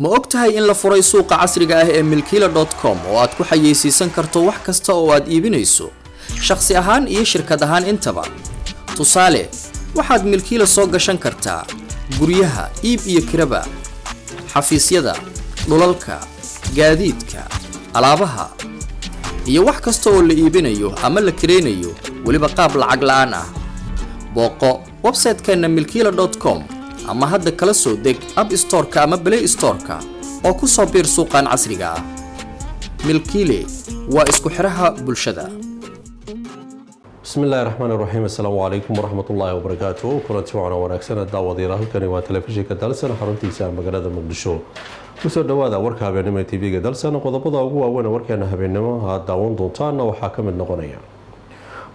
Ma og tahay in la furay suuqa casriga ah ee milkiila.com oo aad ku xayeysiisan karto wax kasta oo aad iibinayso, shakhsi ahaan iyo shirkad ahaan intaba? Tusaale, waxaad Milkiila soo gashan kartaa guryaha iib iyo kiraba, xafiisyada, dhulalka, gaadiidka, alaabaha iyo wax kasta oo la iibinayo ama la kiraynayo, weliba qaab lacag la'aan ah. Booqo website-keenna milkiila.com ama hadda kala soo deg App Storeka ama Play Storeka oo ku soo biir suuqan casriga ah. Milkiile waa isku xiraha bulshada. Bismi illaahi raxmaan raxiim. Assalaamu calaykum waraxmatullaahi wabarakaatu. Kulanti wacan wanaagsan, daawadayaal. Halkani waa telefishinka Dalsan, xaruntiisa magaalada Muqdisho. Kusoo dhawaada warka habeenimo ee TV-ga Dalsan. Qodobada ugu waaweyn warkeena habeenimo aad daawan doontaana waxaa ka mid noqonaya: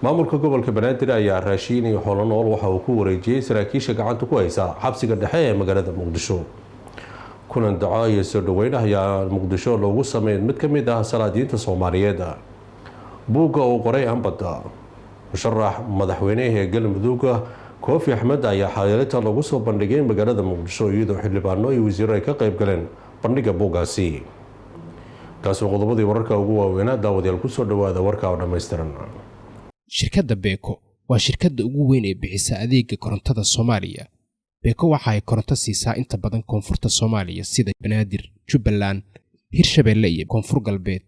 maamulka gobolka Banaadir ayaa raashiin iyo xoolo nool waxa uu ku wareejiyey saraakiisha gacanta ku haysa xabsiga dhexe ee magaalada Muqdisho. Kulan daco iyo soo dhaweyn ayaa Muqdisho loogu sameeyay mid ka mid ah salaadiinta Soomaaliyeed. Buugga uu qoray ambada musharax madaxweynaha ee Galmudug Koofi Axmed ayaa xaaliinta lagu soo bandhigay magaalada Muqdisho, iyadoo xildhibaano iyo wasiiro ay ka qayb galeen bandhiga buuggaasi. Taasoo qodobadii wararka ugu waaweynaa. Daawadayaal, kusoo dhawaada warka oo dhammaystiran. Shirkadda BECO waa shirkadda ugu weyn ee bixisa adeega korontada Soomaaliya. BECO waxa ay koronto siisaa inta badan koonfurta Soomaaliya, sida Banaadir, Jubbaland, Hirshabeelle iyo Koonfur Galbeed.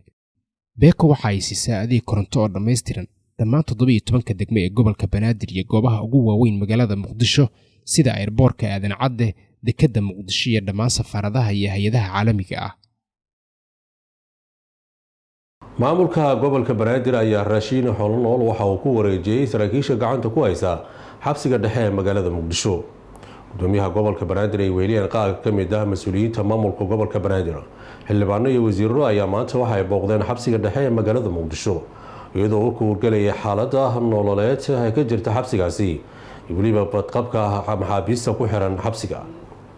BECO waxa ay siisaa adeeg koronto oo dhammaystiran dhammaan 17-ka degmo ee gobolka Banaadir iyo goobaha ugu waaweyn magaalada Muqdisho, sida airportka Aadan Cadde, dekedda Muqdisho iyo dhammaan safaaradaha iyo hay-adaha caalamiga ah. Maamulka gobolka Banaadir ayaa raashiin xoolo nool waxa uu ku wareejiyey saraakiisha gacanta ku haysa xabsiga dhexe ee magaalada Muqdisho. Gudoomiyaha gobolka Banaadir ay weheliyeen qaar ka mid ah mas-uuliyiinta maamulka gobolka Banaadir, xildhibaano iyo wasiiro ayaa maanta waxa ay booqdeen xabsiga dhexe ee magaalada Muqdisho, iyadoo u kuurgelaya xaalada nololeed ee ka jirta xabsigaasi iyo weliba badqabka maxaabiista ku xiran xabsiga.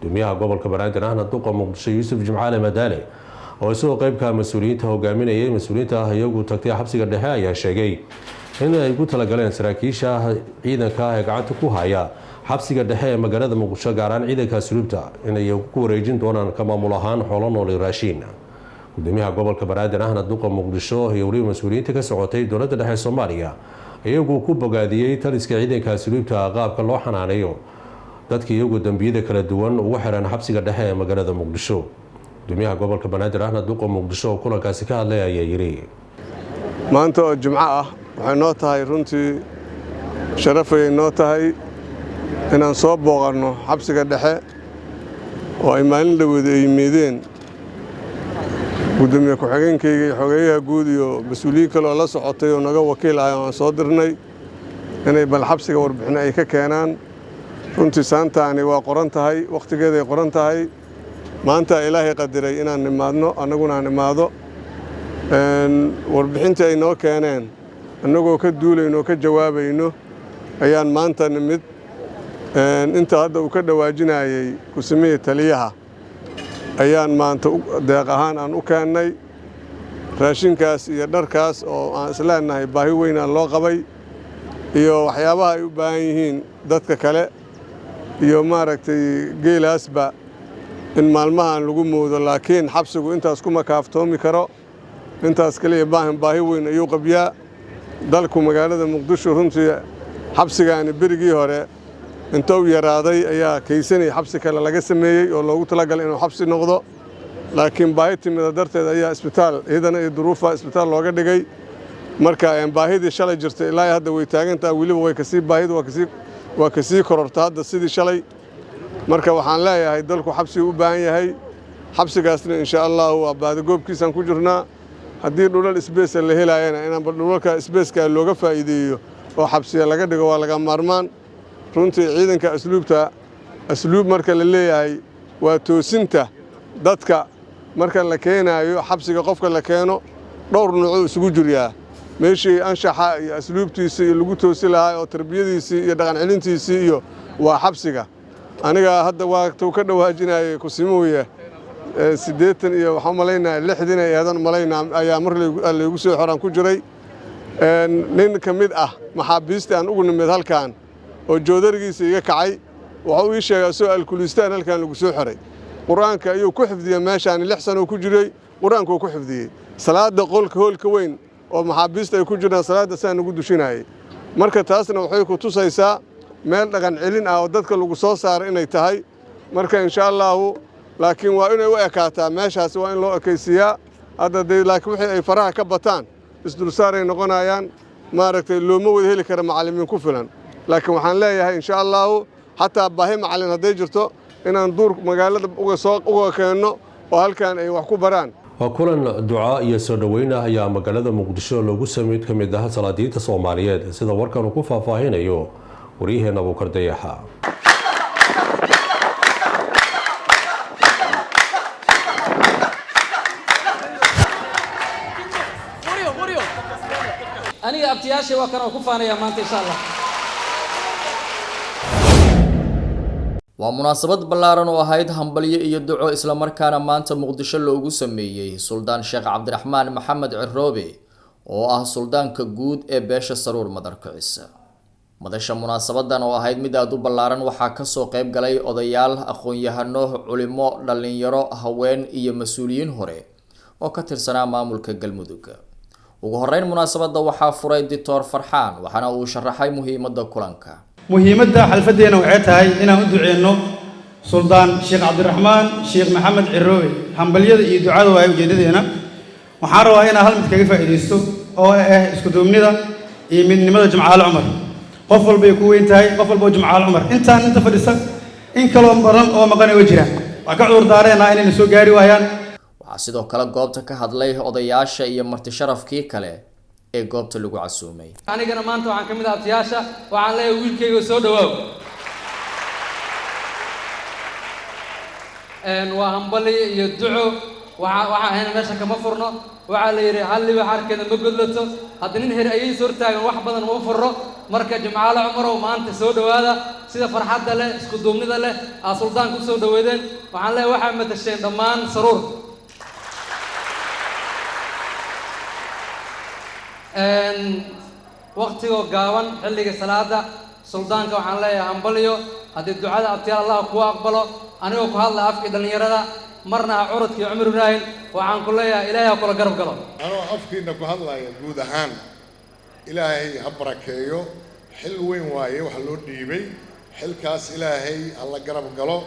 Gudoomiyaha gobolka Banaadir ahna duqa Muqdisho, Yuusuf Jimcaale Madaale, oo isagoo qeybka mas-uuliyiinta hogaaminayay mas-uuliyiinta ah iyagu tagtay xabsiga dhexe, ayaa sheegay in ay ku talagaleen saraakiisha ciidanka ee gacanta ku haya xabsiga dhexe ee magaalada Muqdisho, gaar ahaan ciidanka asluubta, inay ku wareejin doonaan ka maamul ahaan xoolo nool iyo raashiin. Gudoomiyaha gobolka Banaadir ahna duqa Muqdisho iyo weliba mas-uuliyiinta ka socotay dowladda dhexe Soomaaliya iyagu ku bogaadiyey taliska ciidanka asluubta qaabka loo xanaaneeyo dadka iyagu dembiyada kala duwan ugu xiran xabsiga dhexe ee magaalada Muqdisho. Gudoomiyaha gobolka Banaadir ahna duqa Muqdisho oo kulankaasi ka hadlay ayaa yidhi: Maanta oo Jimco ah waxay noo tahay runtii sharafayay noo tahay inaan soo booqanno xabsiga dhexe oo ay maalin dhaweed ay yimaadeen gudoomiye ku-xigeenkayga iyo xogeeyaha guud iyo mas-uuliyiin kale oo la socotay oo naga wakiil ah oo aan soo dirnay inay bal xabsiga warbixino ay ka keenaan. Runtii saantaani waa qoran tahay, wakhtigeeday qoran tahay. Maanta Ilaahay qadiray inaan nimaadno, annaguna aan imaado. Warbixintii ay noo keeneen annagoo ka duulayno oo ka jawaabayno ayaan maanta nimid. Inta hadda uu ka dhawaajinayey kusimihii taliyaha ayaan maanta deeq ahaan aan u keennay raashinkaas iyo dharkaas oo aan isleenahay baahi weynaan loo qabay iyo waxyaabaha ay u baahan yihiin dadka kale iyo maaragtay geelaasba in maalmahan lagu moodo. Laakiin xabsigu intaas kuma kaaftoomi karo, intaas kaliya baahan, baahi weyn ayuu qabyaa dalku. Magaalada Muqdisho runtii xabsigaani berigii hore intuu yaraaday ayaa kaysanay xabsi kale laga sameeyey oo loogu talagalay inuu xabsi noqdo, laakiin baahi timida darteed ayaa isbitaal iyadana iyo duruufa isbitaal looga dhigay. Marka baahidii shalay jirtay ilaa hadda way taagantaha, weliba way kasii baahidu waa kasii kororta hadda sidii shalay. Marka waxaan leeyahay dalku xabsigu u baahan yahay, xabsigaasna insha Allahu waa baadigoobkiisaan ku jirnaa. Haddii dhulal space la helaayana, inaanba dhulalka spaceka looga faa'iideeyo oo xabsiya laga dhigo waa laga maarmaan. Runtii ciidanka asluubta, asluub marka la leeyahay waa toosinta dadka. Marka la keenaayo xabsiga, qofka la keeno dhowr nuucuu isugu jiryaa: meeshii anshaxa iyo asluubtiisii iyo lagu toosi lahaa oo tarbiyadiisii iyo dhaqan celintiisii iyo waa xabsiga. Aniga hadda waa tuu ka dhawaajinayay kusimuhuya, 80 iyo waxaan malaynaya 60 ay aadan malaynaa ayaa mar laygu soo xoraan ku jiray. Nin ka mid ah maxaabiistii aan ugu nimid halkan oo joodarigiisa iga kacay wuxuu ii sheegay asoo alkulistaan halkan lagu soo xiray. Qur-aanka ayuu ku xifdiyey meeshaan, 6 sano ku jiray, qur-aankuu ku xifdiyey. Salaadda qolka hoolka weyn oo maxaabiista ay ku jiraan salaadda saa nagu dushinayay. Marka taasna waxay ku tusaysaa meel dhaqan celin ah oo dadka lagu soo saaro inay tahay. Marka insha Allahu, laakiin waa inay u ekaataa meeshaasi, waa in loo ekaysiiyaa hadda dee. Laakiin wixii ay faraha ka bataan isdulsaaray noqonayaan, maaragtay, looma wada heli kara macallimiin ku filan. Laakiin waxaan leeyahay, insha Allahu, xataa baahi macallin hadday jirto, inaan duur magaalada uga soo uga keenno oo halkan ay wax ku baraan. Waa kulan ducaa iyo soo dhoweyn ah ayaa magaalada Muqdisho loogu sameeyay mid ka mid ah salaadiinta Soomaaliyeed, sida warkan uu ku faahfaahinayo waryaheena Abuukar Dayaxa. Aniga abtiyaashay waa kan oo ku faanaya maanta, insha Allah. Waa munaasabad ballaaran oo ahayd hambalyo iyo duco, islamarkaana maanta Muqdisho loogu sameeyey Suldaan Sheekh Cabdiraxmaan Maxamed Ciroobe oo ah suldaanka guud ee beesha Saruur Madarkicisa. Madasha munaasabadan oo ahayd mid aada u ballaaran waxaa kasoo qayb galay odayaal, aqoon-yahano, culimo, dhallinyaro, haween iyo mas-uuliyiin hore oo ka tirsanaa maamulka Galmudug. Ugu horeyn munaasabadda waxaa furay Doctor Farxaan, waxaana uu sharaxay muhiimadda kulanka. Muhiimadda xalfaddeena waxay tahay inaan u duceyno Suldaan Sheekh Cabdiraxmaan Sheekh Maxamed Ciroobe. Hambalyada iyo ducada waaye ujeeddadeena. Waxaan rabaa inaan hal mid kaga faa'iidaysto oo ah isku duubnida iyo midnimada Jimcaale Cumar. Qof walbay ku weyn tahay, qof walba oo Jimcaale Cumar intaan inta fadhisa, in kaloo badan oo maqan way jiraan, waa ka cudur daareenaa inayna soo gaari waayaan. Waxaa sidoo kale goobta ka hadlay odayaasha iyo marti sharafkii kale ee goobta lagu casuumay. Anigana maanta waxaan ka mid ah abtiyaasha. Waxaan leeyahay, wiilkayga, soo dhawaaw. Waa hambali iyo duco. Waxa waxaan ahayna meesha kama furno. Waxaa la yidhi, hal liba xarkeeda ma godlato. Hadda nin her ayay is hortaagan, wax badan uma furro. Marka Jimcaale Cumarow, maanta soo dhowaada. Sida farxadda leh, isku duubnida leh aa suldaanka u soo dhoweedeen, waxaan leeyahay waxaa matasheen dhammaan Saruur. Waqtigoo gaaban, xilliga salaada, suldaanka waxaan leeyahay hambalyo. Haddii ducada abtiyaal Allah kuu aqbalo. Anigoo ku hadla afkii dhallinyarada, marna ha curadkii Cumar Ibraahim, waxaan ku leeyahay Ilaahay ha kula garab galo. Anoo afkiina ku hadlaya guud ahaan, Ilaahay ha barakeeyo. Xil weyn waaye waxa loo dhiibay, xilkaas Ilaahay ha la garab galo.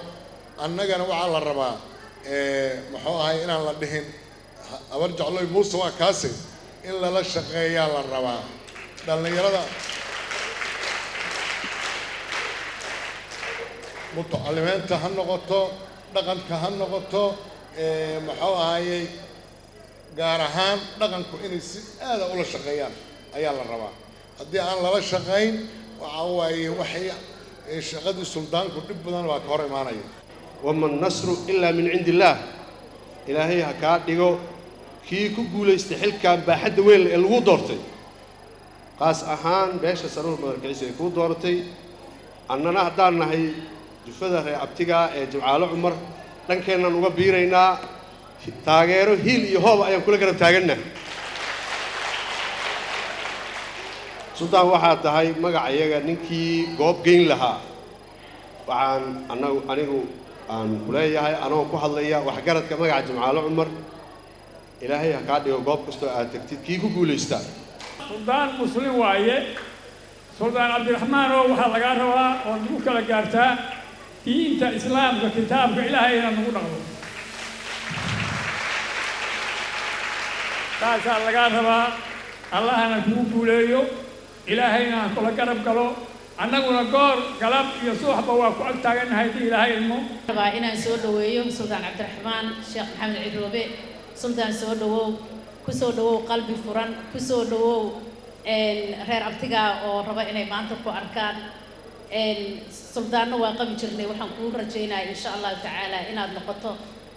Annagana waxaa la rabaa, muxuu ahay, inaan la dhihin Abar Jecloy Muuse waa kaase, in lala shaqeeyaa la rabaa. Dhallinyarada mutacalimiinta ha noqoto, dhaqanka ha noqoto, muxuu ahayey, gaar ahaan dhaqanku inay si aada ula shaqeeyaan ayaa la rabaa. Haddii aan lala shaqayn, waxa waaye waxay shaqadii suldaanku dhib badan waa ka hor imaanaya. وما النصر إلا من عند الله. Ilaahay ha kaa dhigo kii ku guulaystay xilkan baaxadda weyn ee lagu doortay, qaas ahaan beesha Saruur Madarkiciisa ay kuu dooratay. Annana haddaan nahay jufada reer abtigaa ee Jimcaale Cumar, dhankeennan uga biiraynaa taageero, hiil iyo hooba ayaan kula garab taaganna. Suldaan, waxaa tahay magaca iyaga ninkii goob geyn lahaa. Waxaan anagu anigu aan ku leeyahay, anagoo ku hadlaya waxgaradka magaca Jimcaale Cumar, Ilaahay ha kaa dhigo goob kastoo aad tagtid kii ku guulaysta. Suldaan muslim waaye Suldaan Cabdiraxmaan, oo waxaa lagaa rabaa oo nagu kala gaartaa diinta Islaamka, kitaabka Ilaahay inaad nagu dhaqdo, taasaa lagaa rabaa. Allahna kugu guuleeyo, Ilaahayna ha kula garab galo. Annaguna goor galab iyo subaxba waa ku ag taagannahay haddii Ilaahay ilmo. Rabaa inaan soo dhoweeyo Suldaan Cabdiraxmaan Sheekh Maxamed Ciroobe. Suldaan, soo dhowow, ku soo dhowow qalbi furan, ku soo dhowow reer abtigaa oo raba inay maanta ku arkaan. Suldaanna waa qabi jirnay. Waxaan kuu rajaynaya, insha Allahu tacaala, inaad noqoto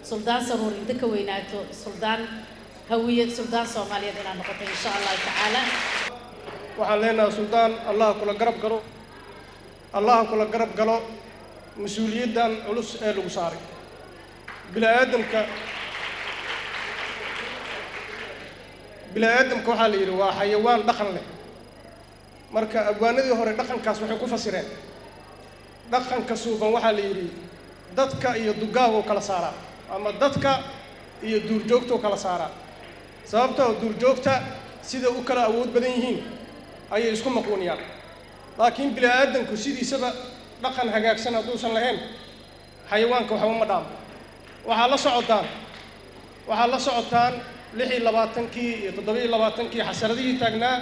suldaan Saruur inta ka weynaato, suldaan Hawiye, suldaan Soomaaliyeed inaad noqoto, insha Allahu tacaala. Waxaan leenahay, suldaan, Allah kula garab galo, Allah kula garab galo mas-uuliyaddan culus ee lagu saaray. Bini aadamka waxaa la yidhi waa xayawaan dhaqan leh. Marka abwaanadii hore dhaqankaas waxay ku fasireen dhaqanka suuban. Waxaa la yidhi, dadka iyo dugaagoo kala saaraa. Ama dadka iyo duurjoogta u kala saaraa, sababtoo duurjoogta sida u kala awood badan yihiin ayay isku maquuniyaan, laakiin bini aadanku sidiisaba dhaqan hagaagsan hadduusan lahayn, xayawaanka waxba ma dhaamo. Waxaa la socotaan 26-kii iyo 27-kii xasaradihii taagnaa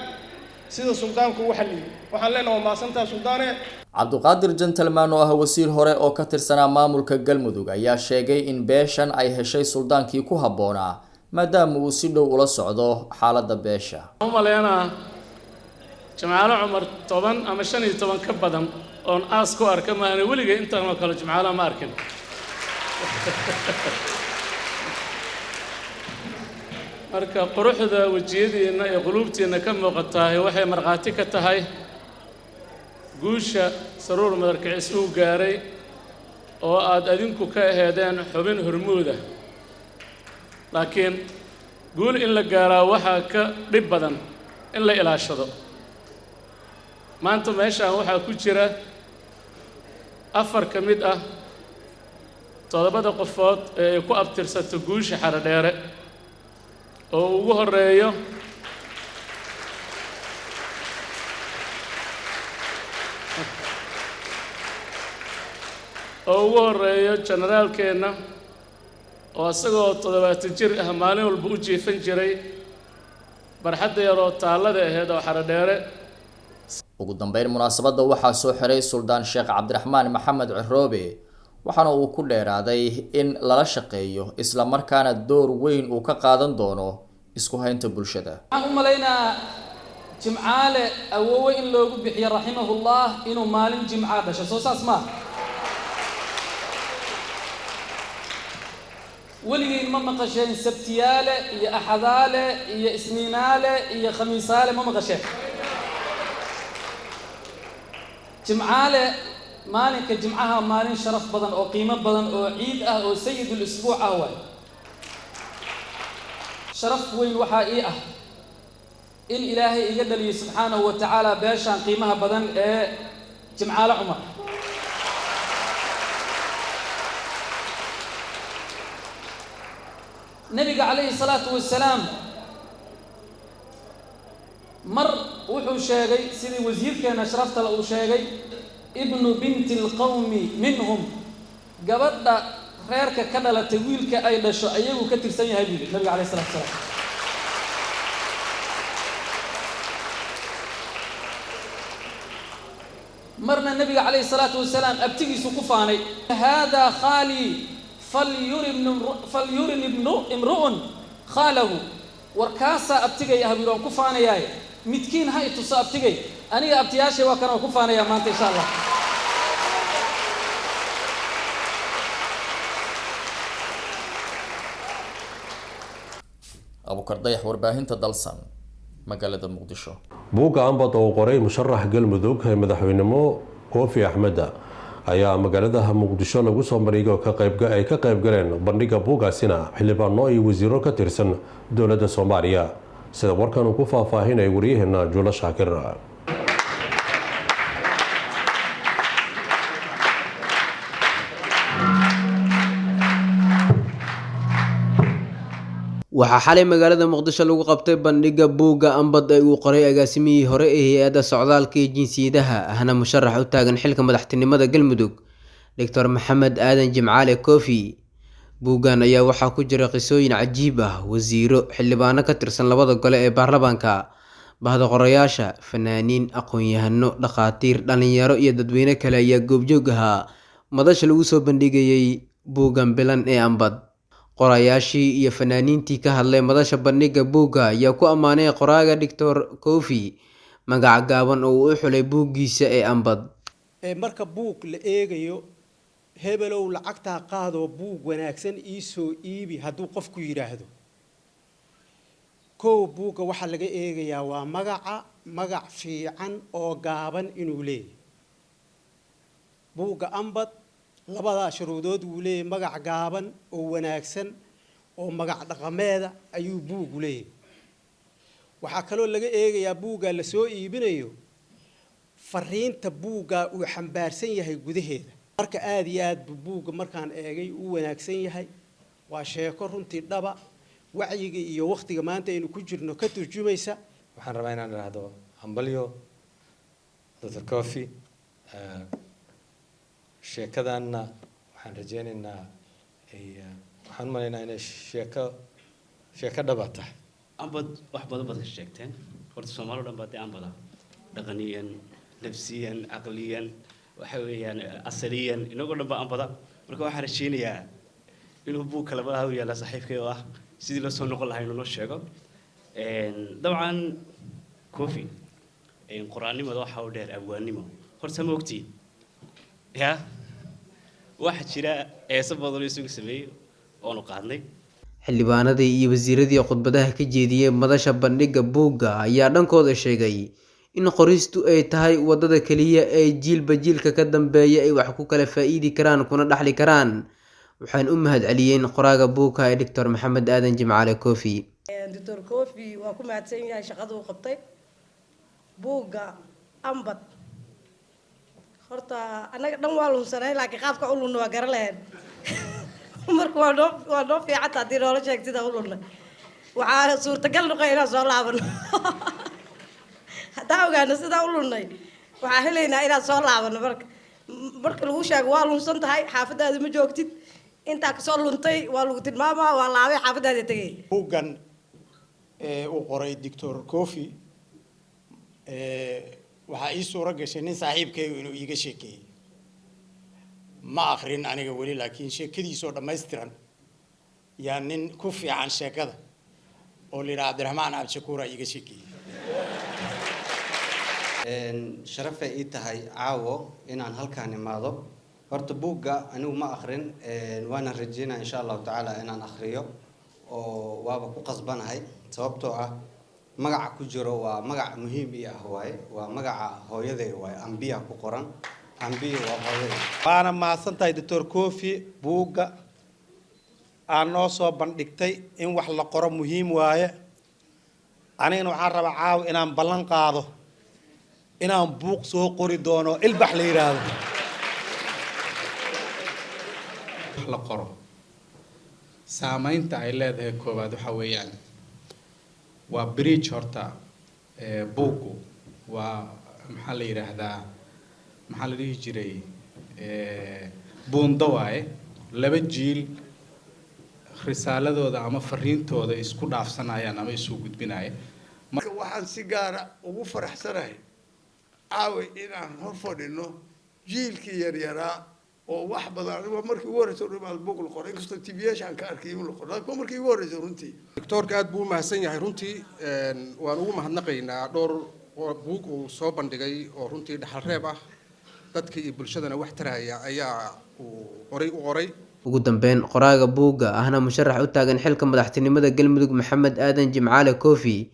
sida suldaanku u xalliyey. Waxaan leenahay, waa mahadsantaha, suldaane. Cabdiqaadir Gentleman oo ah wasiir hore oo ka tirsanaa maamulka Galmudug ayaa sheegay in beeshan ay heshay suldaankii ku habboonaa, maadaama uu si dhow ula socdo xaaladda beesha. U maleynaa Jimcaale Cumar 10 ama 15 ka badan oon aas ku arka maana, weligay intaan oo kale Jimcaale ma arkin. Marka quruxda wejiyadiinna iyo quluubtiinna ka muuqatahay waxay markhaati ka tahay guusha Saruur Madarkicis uu gaaray oo aad adinku ka aheedeen xubin hormuuda. Laakiin guul in la gaaraa waxaa ka dhib badan in la ilaashado. Maanta meeshaan waxaa ku jira 4 ka mid ah toddobada qofood ee ay ku abtirsato guusha Xaradheere, oo ugu horreeyo generaalkeenna, oo isagoo 70 jir ah maalin walba u jiifan jiray barxadda yaroo taallada ahayd oo Xaradheere. Ugu dambeyn, munaasabadda waxaa soo xiray Suldaan Sheekh Cabdiraxmaan Maxamed Ciroobe, waxaana uu ku dheeraaday in lala shaqeeyo, isla markaana door weyn uu ka qaadan doono isku haynta bulshada. Waxaan u malaynaa Jimcaale awoowe in loogu bixiyo, raximahullah, inuu maalin jimca dhasho. Soo saas maa? Weligiin ma maqasheen sabtiyaale iyo axadaale iyo isniinaale iyo khamiisaale? Ma maqasheen? Jimcaale maalinka jimcaha maalin sharaf badan oo qiimo badan oo ciid ah oo sayidul isbuuc ah waay. Sharaf weyn waxaa ii ah in Ilaahay iga dhaliyey, subxaanahu wa tacaala, beeshaan qiimaha badan ee Jimcaale Cumar. Nabiga calayhi salaatu wasalaam mar wuxuu sheegay, sidii wasiirkeena sharaftale uu sheegay, ibnu binti alqawmi minhum, gabadha reerka ka dhalatay wiilka ay dhasho ayagu ka tirsan yahay, buu yidhi nabiga calayhi salatu wasalaam. Marna nabiga calayhi salaatu wasalaam abtigiisu ku faanay: "Haadaa khaalii, falyurin imru'un khaalahu." War kaasaa abtigay ah, buu, waan ku faanayaaye, midkiin ha i tuso abtigay. Aniga abtiyaashay waa kan, waan ku faanayaa maanta, insha Allah. Abukar Dayax, warbaahinta Dalsan, magaalada Muqdisho. Buugga Ambad oo qoray musharax Galmudug ee madaxweynimo Koofi Axmeda ayaa magaalada Muqdisho lagu soo mariyay, oo ay ka qayb galeen bandhiga buuggaasina xildhibaano iyo wasiiro ka tirsan dowladda Soomaaliya, sida warkan uu ku faahfaahinaya wariyaheena Juulo Shaakir. Waxaa xalay magaalada Muqdisho lagu qabtay bandhigga buugga Ambad ee uu qoray agaasimihii hore ee hay-adda socdaalka iyo jinsiyadaha, ahna musharax u taagan xilka madaxtinimada Galmudug, Doctor Maxamed Aadan Jimcaale Koofi. Buuggan ayaa waxaa ku jira qisooyin cajiib ah, wasiiro, xildhibaano ka tirsan labada gole ee baarlamaanka, bahda qorayaasha, fanaaniin, aqoon-yahano, dhakhaatiir, dhalinyaro iyo dadweyne kale ayaa goobjoog ahaa madasha lagu soo bandhigayay buuggan bilan ee Ambad. Qorayaashii iyo fanaaniintii ka hadlay madasha bandhigga buugga ayaa ku ammaanay qoraaga Doctor Koofi magaca gaaban oo uu u xulay buuggiisa ee Ambad. Marka buug la eegayo, hebelow lacagtaa qaadoo buug wanaagsan ii soo iibi hadduu qofku yidhaahdo, kow buugga waxaa laga eegayaa waa magaca, magac fiican oo gaaban inuu leeyahay. Buugga Ambad labadaa shuruudood wuu leeyahay: magac gaaban oo wanaagsan oo magac dhaqameeda ayuu buuggu leeyahay. Waxaa kaloo laga eegayaa buuggaa la soo iibinayo fariinta buuggaa uu xambaarsan yahay gudaheeda. Marka aada iyo aad buu buugga markaan eegay u wanaagsan yahay. Waa sheeko runtii dhaba, wacyiga iyo wakhtiga maanta aynu ku jirno ka turjumaysa. Waxaan rabaa inaan idhaahdo hambalyo, Dr Coffy. Sheekadanna waxaan rajeynaynaa, waxaan u malaynaa inay sheeko dhaba tahay. Ambad wax badan baad ka sheegteen. Horta Soomaali o dhan baa dee ambada, dhaqaniyan, nafsiyan, caqliyan, waxa weeyaan asaliyan, inagoo dhan baa ambada. Marka waxaan rajeynayaa inuu buug kalaba u yaalla saaxiibkay oo ah sidii loo soo noqon lahaa inuu noo sheego. Dabcan Coffy qoraannimada waxaa u dheer abwaannimo. Horta ma ogtiin ya waxaa jira heeso badan oo isagu sameeyey oonu qaadnay. Xildhibaanadii iyo wasiiradii khudbadaha ka jeediyey madasha bandhigga buugga ayaa dhankooda sheegay in qoristu ay tahay wadada kaliya ee jiilba jiilka ka dambeeya ay wax ku kala faa'iidi karaan kuna dhaxli karaan. Waxaan u mahadceliyeen qoraaga buugga ee Doctor Maxamed Aadan Jimcaale Koofi. Doctor Coffy waa ku mahadsan yahay shaqada uu qabtay. Buugga Ambad, horta annaga dhan waa lunsanay, laakiin qaabka u lunna waa garan lahayn. Marka waa noo fiicanta haddii noola sheeg sida u lunnay. Waxaa suurtagal noqoy inaan soo laabano. Haddaan ogaano sidaa u lunnay, waxaa helaynaa inaan soo laabano. Marka lagu sheego waa lunsan tahay, xaafadaada ma joogtid, intaa kasoo luntay waa lagu tilmaamaa, waa laabay, xaafadaada tegay. Buuggan uu qoray Doctor Coffy waxaa ii suuro gashay nin saaxiibkaygu inuu iiga sheekeeyey. Ma akrin aniga weli, laakiin sheekadiisoo dhammaystiran yaa nin ku fiican sheekada oo la yidhaha Cabdiraxmaan Cabdishakuur aa iiga sheekeeyey. Sharafay ii tahay caawo inaan halkaan imaado. Horta buugga anigu ma akrin, waana rajeynaya insha Allahu tacaala inaan akriyo, oo waaba ku qasbanahay, sababtoo ah magaca ku jiro waa magac muhiim ii ah waaye. Waa magaca hooyaday waaye, Ambiya ku qoran. Ambiya waa hooyaday. Waana mahadsan tahay, Doctor Coffy, buugga aan noo soo bandhigtay. In wax la qoro muhiim waaye. Anigana waxaan rabaa caawa inaan ballan qaado inaan buug soo qori doono Ilbax la yidhaahdo. Wax la qoro saamaynta ay leedahay koowaad waxa weeyaan waa bridge. Horta buuggu waa, maxaa la yidhaahdaa, maxaa la dhihi jiray, buundo waaye laba jiil risaaladooda ama fariintooda isku dhaafsanayaan ama isu gudbinaya. Marka waxaan si gaara ugu faraxsanahay caaway inaan hor fadhino jiilkii yaryaraa oo wax badan. Anigu markii ugu horreysay dhimaad buug la qoray, inkastoo TV-yaasha aan ka arkay in la qoro, laakiin waa markii ugu horreysay runtii. Doctoorka aad buu u mahadsan yahay runtii. Waan ugu mahadnaqaynaa dhowr buug uu soo bandhigay oo runtii dhaxal reeb ah, dadka iyo bulshadana wax taraya ayaa uu horay u qoray. Ugu dambeyn, qoraaga buugga ahna musharax u taagan xilka madaxtinimada Galmudug, Maxamed Aadan Jimcaale Koofi,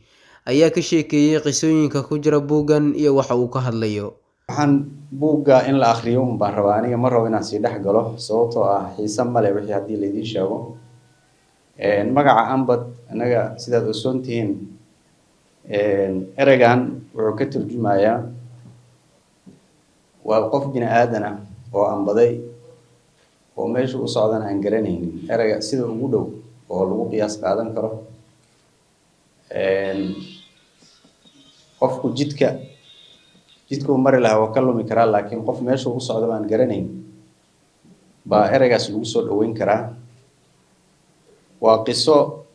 ayaa ka sheekeeyey qisooyinka ku jira buuggan iyo waxa uu ka hadlayo. Waxaan buugga in la akhriyo un baan rabaa. Aniga ma rabo inaan sii dhex galo, sababtoo ah xiise male wixii haddii laydiin sheego. Magaca Ambad, innaga sidaad ogsoon tihiin, ereygan wuxuu ka turjumayaa waa qof bini aadan ah oo ambaday oo meesha u socdana aan garanaynin. Ereyga sida ugu dhow oo lagu qiyaas qaadan karo, qofku jidka uu mari lahaa waa ka lumi karaa, laakiin qof meesha u socdo aan garanayn baa ereygaas lagu soo dhaweyn karaa. Waa qiso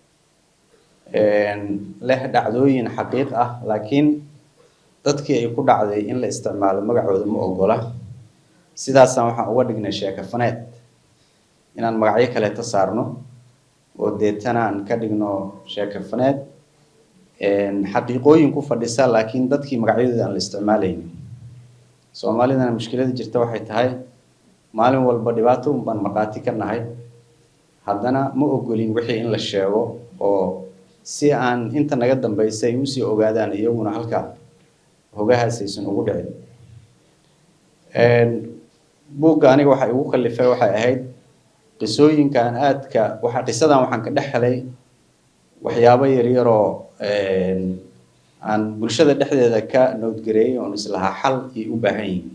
leh dhacdooyin xaqiiq ah, laakiin dadkii ay ku dhacday in la isticmaalo magacooda ma ogola. Sidaasaan waxaan uga dhignay sheeko faneed inaan magacyo kaleeta saarno oo deetana aan ka dhigno sheeko faneed xaqiiqooyin ku fadhisa, laakiin dadkii magacyadooda aan la isticmaalaynin. Soomaalidana mushkilada jirta waxay tahay maalin walba dhibaato un baan markhaati ka nahay, haddana ma ogolin wixii in la sheego oo si aan inta naga dambaysa ay usii ogaadaan, iyaguna halka hogahaas aysan ugu dhicin. Buugga aniga waxa igu kalifay waxay ahayd qisooyinkan aadka waxa qisadan waxaan ka dhex helay waxyaabo yaryaroo aan bulshada dhexdeeda ka noodgareeyay oon islahaa xal iyo u baahan yihiin.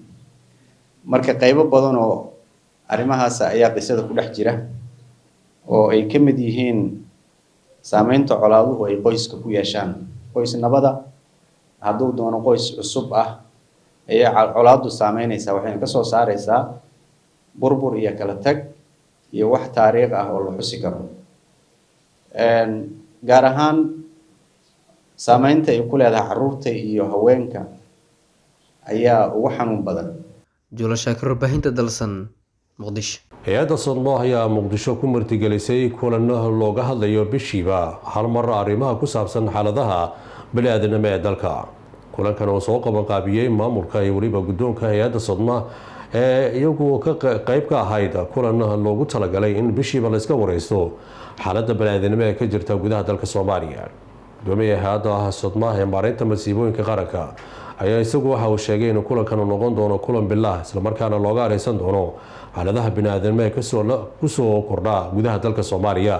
Marka qaybo badan oo arrimahaas ayaa qisada ku dhex jira. oo ay ka mid yihiin saameynta colaaduhu ay qoyska ku yeeshaan. Qoysnabada hadduu doono qoys cusub ah ayaa colaaddu saameynaysaa, waxayna kasoo saareysaa burbur iyo kala tag iyo wax taariikh ah oo la xusi karo. Gaar ahaan saameynta ay ku leedahay carruurta iyo haweenka ayaa ugu xanuun badan. Juulo Shaakir, warbaahinta Dalsan, Muqdisho. Hay-adda Sodmo ayaa Muqdisho ku martigelisay kulan looga hadlayo bishiiba hal mar arrimaha ku saabsan xaaladaha bani-aadanimo ee dalka. Kulankan oo soo qabanqaabiyey maamulka iyo weliba guddoonka hay-adda Sodma ee iyagu ka qayb ka ahayd kulan loogu talagalay in bishiiba layska wareysto xaaladda bani-aadanimo ee ka jirta gudaha dalka Soomaaliya. Gudoomiyaha hay-adda Sodma ee maareynta masiibooyinka qaranka ayaa isagu waxa uu sheegay inuu kulankan uu noqon doono kulan bilah, islamarkaana looga areysan doono xaaladaha bini-aadanimo ee kusoo kordha gudaha dalka Soomaaliya.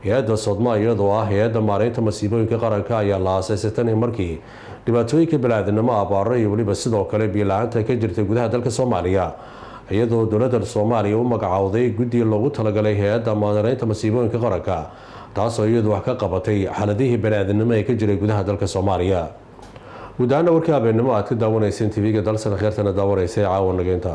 Hay-adda Sodma, iyadoo ah hay-adda maareynta masiibooyinka qaranka, ayaa la aasaasay tan markii dhibaatooyinka bini-aadanimo, abaaro iyo weliba sidoo kale biyo-la-aanta ka jirtay gudaha dalka Soomaaliya, iyadoo dowladda Soomaaliya u magacowday guddi loogu talagalay hay-adda maareynta masiibooyinka qaranka, taasoo iyadu wax ka qabatay xaaladihii bani-aadanimo ee ka jiray gudaha dalka Soomaaliya. Guud ahaana warkii habeenimo aad ka daawanayseen TV-ga Dalsan, kheertana daawanaysay, caawa nageynta.